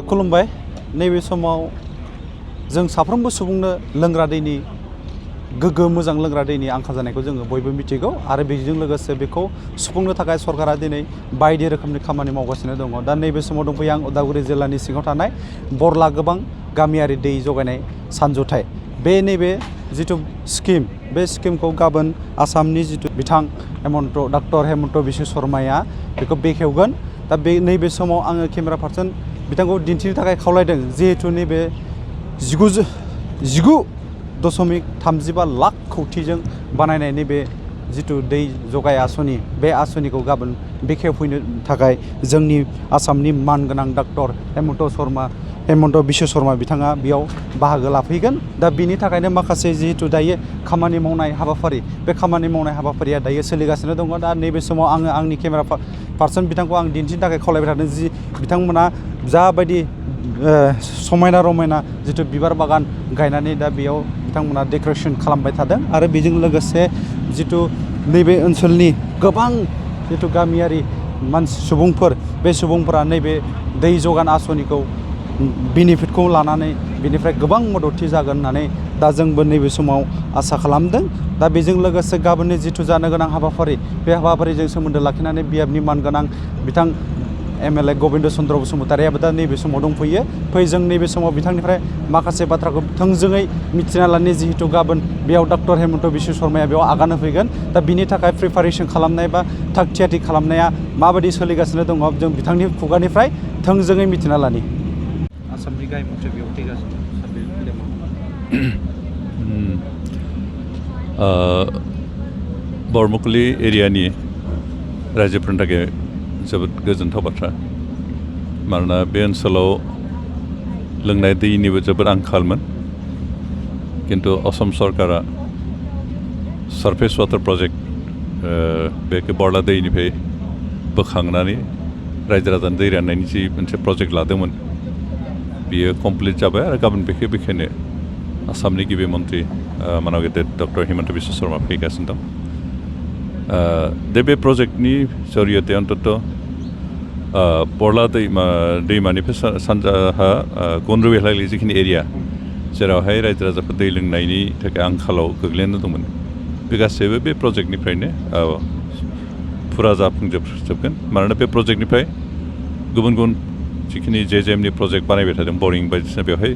खुलुमबाय नैबे समाव जों साफ्रोमबो सुबुंनो लोंग्रा दैनि गोग्गो मोजां लोंग्रा दैनि आंखाल जानायखौ जोङो बयबो मिथिगौ आरो बेजों लोगोसे बेखौ सुफुंनो थाखाय सरकारा दिनै बायदि रोखोमनि खामानि मावगासिनो दङ। दा नैबे समाव दंफैयो आं उदालगुरि जिल्लानि सिङाव थानाय बरला गोबां गामियारि दै जगायनाय सानजथाय बे नैबे जिथु स्किम बे स्किमखौ गाबोन आसामनि जिथु बिथां डक्टर हेमन्त बिश्व शर्माया बेखौ बेखेवगोन। दा बे नैबे समाव आङो केमेरा पार्सन बिथांखौ दिन्थिनो थाखाय खावलायदों जिहेतु नैबे 19.35 लाख कौटिजों बानायनाय नैबे जिथु दै जगाय आसनि बे आसनिखौ गाबोन बेखेवफैनो थाखाय जोंनि आसामनि मानगोनां डक्टर हेमन्त बिश्व शर्मा बिथाङा बेयाव बाहागो लाफैगोन। दा बिनि थाखायनो माखासे जिहेतु दायो खामानि मावनाय हाबाफारि बे खामानि मावनाय हाबाफारिया दायो सोलिगासिनो दङ। दा नैबे समाव आङो आंनि केमेरा पार्सन बिथांखौ आं दिन्थिनो थाखाय खावलायबाय थादों जि बिथांमोना जाबायदि समायना रमायना जिथु बिबार बागान गायनानै दा बेयाव बिथांमोना डेक'रेसन खालामबाय थादों आरो बेजों लोगोसे जिथु नैबे ओनसोलनि गोबां जिथु गामियारि सुबुंफोर बे सुबुंफोरा नैबे दै जगान आसनिखौ बेनिफिटखौ लानानै बेनिफ्राय गोबां मददथि जागोन होननानै दा जोंबो नैबे समाव आसा खालामदों। दा बेजों लोगोसे गाबोननि जिथु जानो गोनां हाबाफारि बे हाबाफारिजों सोमोन्दो लाखिनानै बियाबनि मानगोनां बिथां एमएलए गबिन्द चन्द्र बसुमतारियाबो दा नैबे समाव दंफैयो। जों नैबे समाव बिथांनिफ्राय माखासे बाथ्राखौ थोंजोङै मिथिना लानि जिहेतु गाबोन बेयाव डक्टर हेमन्त बिश्व शर्माया बेयाव आगान होफैगोन। दा बिनि थाखाय प्रिपारेसन खालामनाय बा थाग थियारि खालामनाया माबायदि सोलिगासिनो दङ जों बिथांनि खुगानिफ्राय थोंजोङै मिथिना लानि। आसामनि गाहाय मन्थ्रि बेयाव फैगासिनो बरमुकुलि एरियानि रायजोफोरनि थाखाय जोबोद गोजोनथाव बाथ्रा मानोना बे ओनसोलाव लोंनाय दैनिबो जोबोद आंखालमोन किन्तु असम सरकारा सारफेस वाटार प्रजेक्ट बेखौ बरला दैनिफ्राय बोखांनानै रायजो राजानो दै राननायनि जि मोनसे प्रजेक्ट लादोंमोन बियो कमप्लिट जाबाय आरो गाबोन बेखेनो आसामनि गिबि मन्थ्रि मानव गेदेर डक्टर हेमन्त बिश्व शर्मा फैगासिनो दं। बे प्रजेक्टनि जरियते अन्तत बरला दैमानिफ्राय सानजाहा गन्द्रुवेलागि जिखिनि एरिया जेरावहाय रायजो राजाफोर दै लोंनायनि थाखाय आंखालाव गोग्लैना दंमोन बे गासैबो बे प्रजेक्टनिफ्रायनो फुरा जाफुंजोबगोन। मानोना बे प्रजेक्टनिफ्राय गुबुन गुबुन जिखिनि जेएमनि प्रजेक्ट बानायबाय थादों बरिं बायदिसिना बेवहाय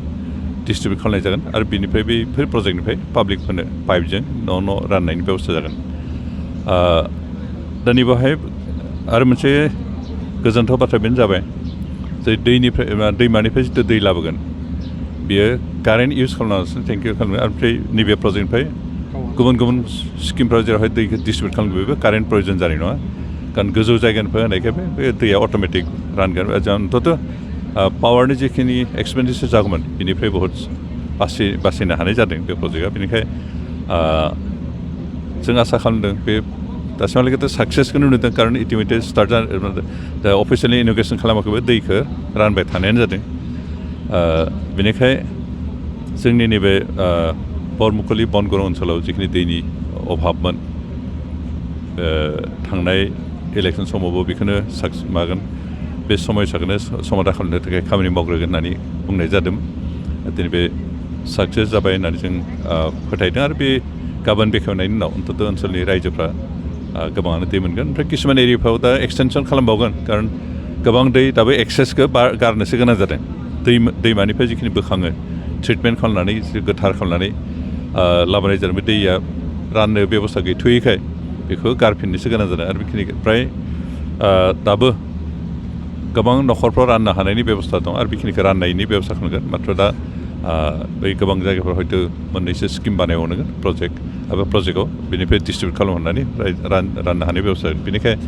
डिस्ट्रिबिउट खालामनाय जागोन आरो बिनिफ्राय बेफोर प्रजेक्टनिफ्राय पाब्लिकफोरनो पाइपजों न' राननायनि बेबस्था जागोन। दा नैबेवहाय आरो मोनसे गोजोनथाव बाथ्रा बेनो जाबाय जे दैमानिफ्राय जिथु दै लाबोगोन बियो कारेन्ट इउज खालामनानैसो टेंकियाव खालामगोन आरो ओमफ्राय नैबे प्रजेक्टनिफ्राय गुबुन गुबुन स्किमफ्राव जेरावहाय दैखौ डिस्ट्रिबिउट खालामगोन बेबो कारेन्ट प्रयजन जानाय नङा कारण गोजौ जायगानिफ्राय होनायखाय बे दैया अट'मेटिक रानगोन। अन्तत पावारनि जिखिनि एक्सपेन्डिचार जागौमोन बेनिफ्राय बहुद बासिनो हानाय जादों बे प्रजेक्टआ। बेनिखायनो जों आसा खालामदों बे दासिमहालागैथ' साक्सेसखौनो नुदों कारण इटिमेटेड स्टार्ट दा अफिसियेलि इन'ग्रेसन खालामाखैबो दैखौ रानबाय थानायानो जादों। बेनिखायनो जोंनि नैबे बरमुकुलि बनगर ओनसोलाव जिखिनि दैनि अभाबमोन थांनाय इलेक्सन समावबो बेखौनो बे समयसाखौनो समाधान खालामनो थाखाय खामानि मावग्रोगोन होननानै बुंनाय जादों। दिनै बे साक्सेस जाबाय होननानै जों फोथायदों आरो बे गाबोन बेखेवनायनि उनाव अन्तत ओनसोलनि रायजोफ्रा गोबाङानो दै मोनगोन। ओमफ्राय किसुमान एरियाफ्राव दा एक्सटेनसन खालामबावगोन कारण गोबां दै दाबो एक्सेसखौ गारनोसो गोनां जादों। दैमानिफ्राय जिखिनि बोखाङो ट्रिटमेन्ट खालामनानै गोथार खालामनानै लाबोनाय जादों बे दैया राननो बेबस्था गैथ'यैखाय बेखौ गारफिननोसो गोनां जादों आरो बेखिनि फ्राय दाबो गोबां न'खरफ्राव राननो हानायनि बेबस्था दं आरो बेखिनिखौ राननायनि बेबस्था खालामगोन। मात्र दा बै गोबां जायगाफ्राव हयथ' मोननैसो स्किम बानायबावनांगोन प्रजेक्टआव बेनिफ्राय डिस्ट्रिबिउट खालामनानै राननो हानाय बेबस्था। बेनिखायनो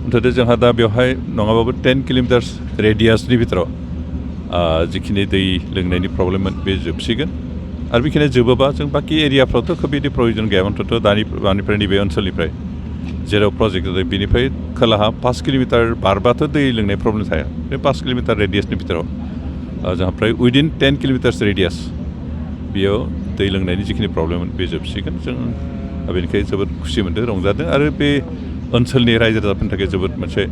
अन्तत जोंहा दा बेवहाय नङाबाबो 10 किल'मिटार्स रेडियासनि भितराव जिखिनि दै लोंनायनि प्रब्लेममोन बे जोबसिगोन आरो बेखिनि जोबोबा जों बाखि एरियाफ्रावथ' खोब बिदि प्रयजन गैया। अन्तत दानिफ्राय नैबे ओनसोलनिफ्राय जेराव प्रजेक्ट जादों बेनिफ्राय खोलाहा 5 किल'मिटार बारबाथ' दै लोंनाय प्रब्लेम थाया। बे 5 किल'मिटार रेडियासनि भितराव जोंहा फ्राय उइदिन 10 किल'मिटार्स रेडियास बेयाव दै लोंनायनि जिखिनि प्रब्लेममोन बे जोबसिगोन। जों बेनिखायनो जोबोद खुसि मोन्दों रंजादों आरो बे ओनसोलनि रायजो राजाफोरनि थाखाय जोबोद मोनसे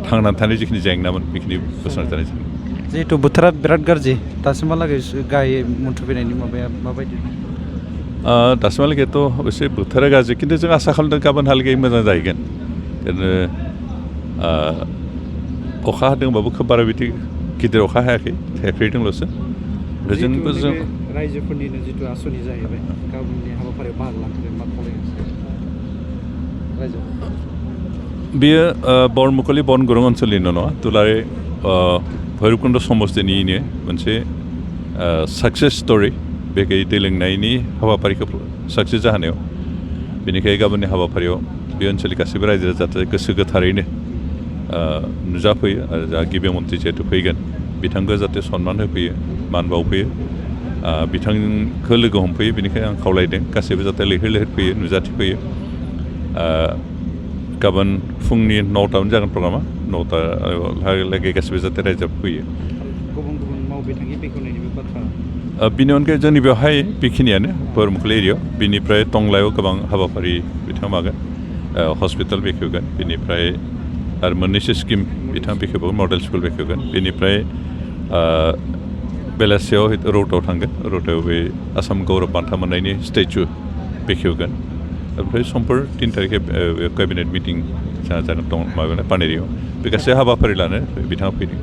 थांनानै थानाय जिखिनि जेंनामोन बेखिनि बोस्रांजानाय जादों। जिहेतु बोथोरा बिराद गाज्रि दासिमहालागै गाहाय मन्थ्रि माबाया माबायदि दासिमहालागैथ' अबयसे बोथोरा गाज्रि खिन्थु जों आसा खालामदों गाबोनहालागै मोजां जाहैगोन अखा हादोंबाबो खोब बारा बिदि गिदिर अखा हायाखै थाइफ्रिदोंल'सो जोंबो जों रायजोफोरनिनो जिथु आसनि जाहैबाय गाबोननि हाबाफारियाव बाहागो लानो मा खावलायगासिनो बेयो बरमुखलि बनगुरुं ओनसोलनिनो नङा दुलाराय भैरबकुन्द समस्तिनिनो मोनसे साक्सेस स्ट'रि बे दै लोंनायनि हाबाफारिखौ साक्सेस जाहोनायाव बेनिखायनो गाबोननि हाबाफारियाव बे ओनसोलनि गासैबो रायजो राजाफ्रा गोसो गोथारैनो नुजाफैयो आरो जा गिबि मन्थ्रि जिहेतु फैगोन बिथांखौ जाहाथे सनमान होफैयो मान बावफैयो बिथांखौ लोगो हमफैयो बेनिखायनो आं खावलायदों गासैबो जाहाथे लैहोर लैहोर फैयो नुजाथिफैयो गाबोन फुंनि 9टायावनो जागोन प्रग्रामा 9टालागै गासैबो जाहाथे रायजोआव फैयो गुबुन गुबुन मावबिथांखि बेखेवनायनिबो बाथ्रा बिनि अनगायै जोंनि बेवहाय बेखिनियानो बरमुखलि एरियायाव बिनिफ्राय टंलायाव गोबां हाबाफारि बिथाङा मागोन हस्पिटाल बेखेवगोन बेनिफ्राय आरो मोननैसो स्किम बिथाङा बेखेवगोन मडेल स्कुल बेखेवगोन बेनिफ्राय बेलासियाव रौतायाव थांगोन रौतायाव बे आसाम गौरब बान्था मोननायनि स्टेचु बेखेवगोन ओमफ्राय समफोर 3 तारिखै केबिनेट मिटिं जागोन दं माबायाव पानेरियाव बे गासै हाबाफारि लानो बिथाङा फैदों